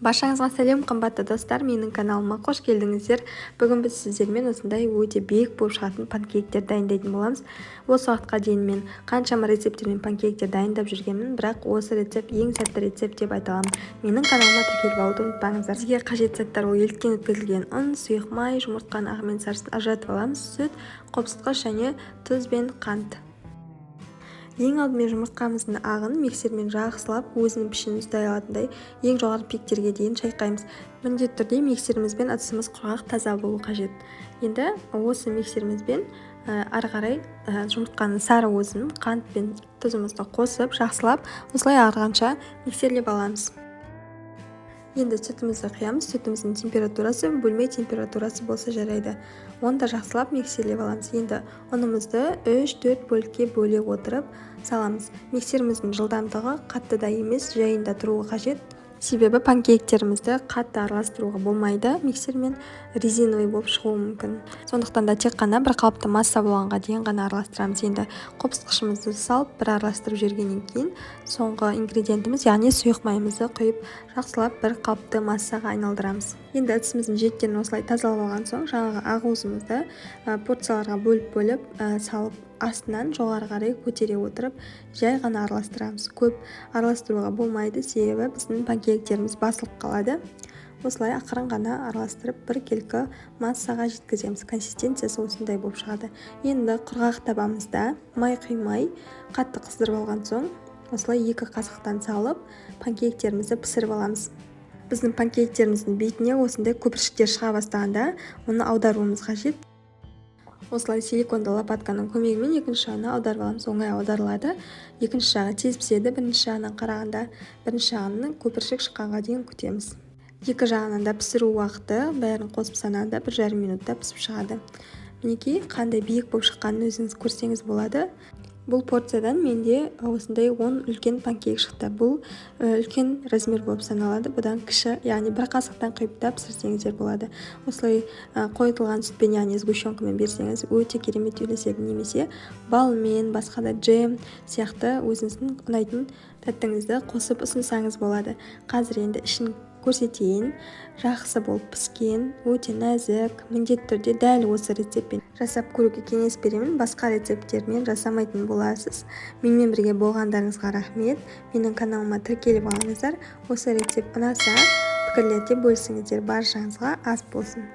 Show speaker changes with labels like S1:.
S1: Баршаңызға сәлем, қымбатты достар! Менің каналыма қош келдіңіздер. Бүгін біз сіздермен осындай өте биік болып шығатын панкейктер дайындайтын боламыз. Осы уақытқа дейін мен қаншама рецепттермен панкейктер дайындап жүргенмін, бірақ осы рецепт ең сәтті рецепт деп айта аламын. Менің каналыма тіркеліп алуды ұмытпаңыздар. Бізге қажет заттар: ол еліктен өткізілген ұн, сұйық май, жұмыртқаның ағы мен сарысын ажыратып аламыз, сүт, қопсытқыш және тұз бен қант. Ең алдымен жұмыртқамыздың ағын миксермен жақсылап, өзінің пішінін ұстай алатындай, ең жоғары пиктерге дейін шайқаймыз. Міндетті түрде миксеріміз бен ыдысымыз құрғақ, таза болу қажет. Енді осы миксерімізбен ары қарай жұмыртқаның сары уызын, қант пен тұзымызды қосып, жақсылап осылай ағарғанша миксерлеп аламыз. Енді сүтімізді құямыз. Сүтіміздің температурасы бөлме температурасы болса жарайды. Оны да жақсылап миксерлеп аламыз. Енді ұнымызды 3-4 бөлікке бөле отырып саламыз. Миксеріміздің жылдамдығы қатты да емес, жайында тұруы қажет, себебі панкейктерімізді қатты араластыруға болмайды миксермен, резиновый болып шығуы мүмкін. Сондықтан да тек қана бір қалыпты масса болғанға дейін ғана араластырамыз. Енді қопсытқышымызды салып, бір араластырып жібергеннен кейін соңғы ингредиентіміз, яғни сұйық майымызды құйып, жақсылап бір қалыпты массаға айналдырамыз. Енді ыдысымыздың жиектерін осылай тазалап алған соң, жаңағы ақуызымызды порцияларға бөліп-бөліп салып, астынан жоғары қарай көтере отырып, жай ғана араластырамыз. Көп араластыруға болмайды, себебі біздің панкейктеріміз басылып қалады. Осылай ақырын ғана араластырып, біркелкі массаға жеткіземіз. Консистенциясы осындай болып шығады. Енді құрғақ табамызда май құймай, қатты қыздырып алған соң, осылай екі қасықтан салып, панкейктерімізді пісіріп аламыз. Біздің панкейктеріміздің бетіне осындай көпіршіктер шыға бастағанда, оны аударуымыз қажет. Осылай силиконды лопатканың көмегімен екінші жағына аударып аламыз. Оңай аударылады. Екінші жағы тез піседі бірінші жағынан қарағанда. Бірінші жағының көпіршік шыққанға дейін күтеміз. Екі жағынан да пісіру уақыты бәрін қосып санағанда 1,5 минутта пісіп шығады. Мінекей, қандай биік болып шыққанын өзіңіз көрсеңіз болады. Бұл порциядан менде осындай 10 үлкен панкейк шықты. Бұл үлкен размер болып саналады. Бұдан кіші, яғни бір қасықтан құйып та пісірсеңіздер болады. Осылай қойытылған сүтпен, яғни сгущенкамен берсеңіз, өте керемет үйлеседі немесе балмен, басқа да джем сияқты өзіңіздің ұнайтын тәттіңізді қосып ұсынсаңыз болады. Қазір енді ішін көрсетейін. Жақсы болып піскен, өте нәзік. Міндетті түрде дәл осы рецептпен жасап көруге кеңес беремін, басқа рецепттермен жасамайтын боласыз. Менімен бірге болғандарыңызға рахмет. Менің каналыма тіркеліп алыңыздар. Осы рецепт ұнаса, пікірлерде бөлісіңіздер. Баршаңызға ас болсын!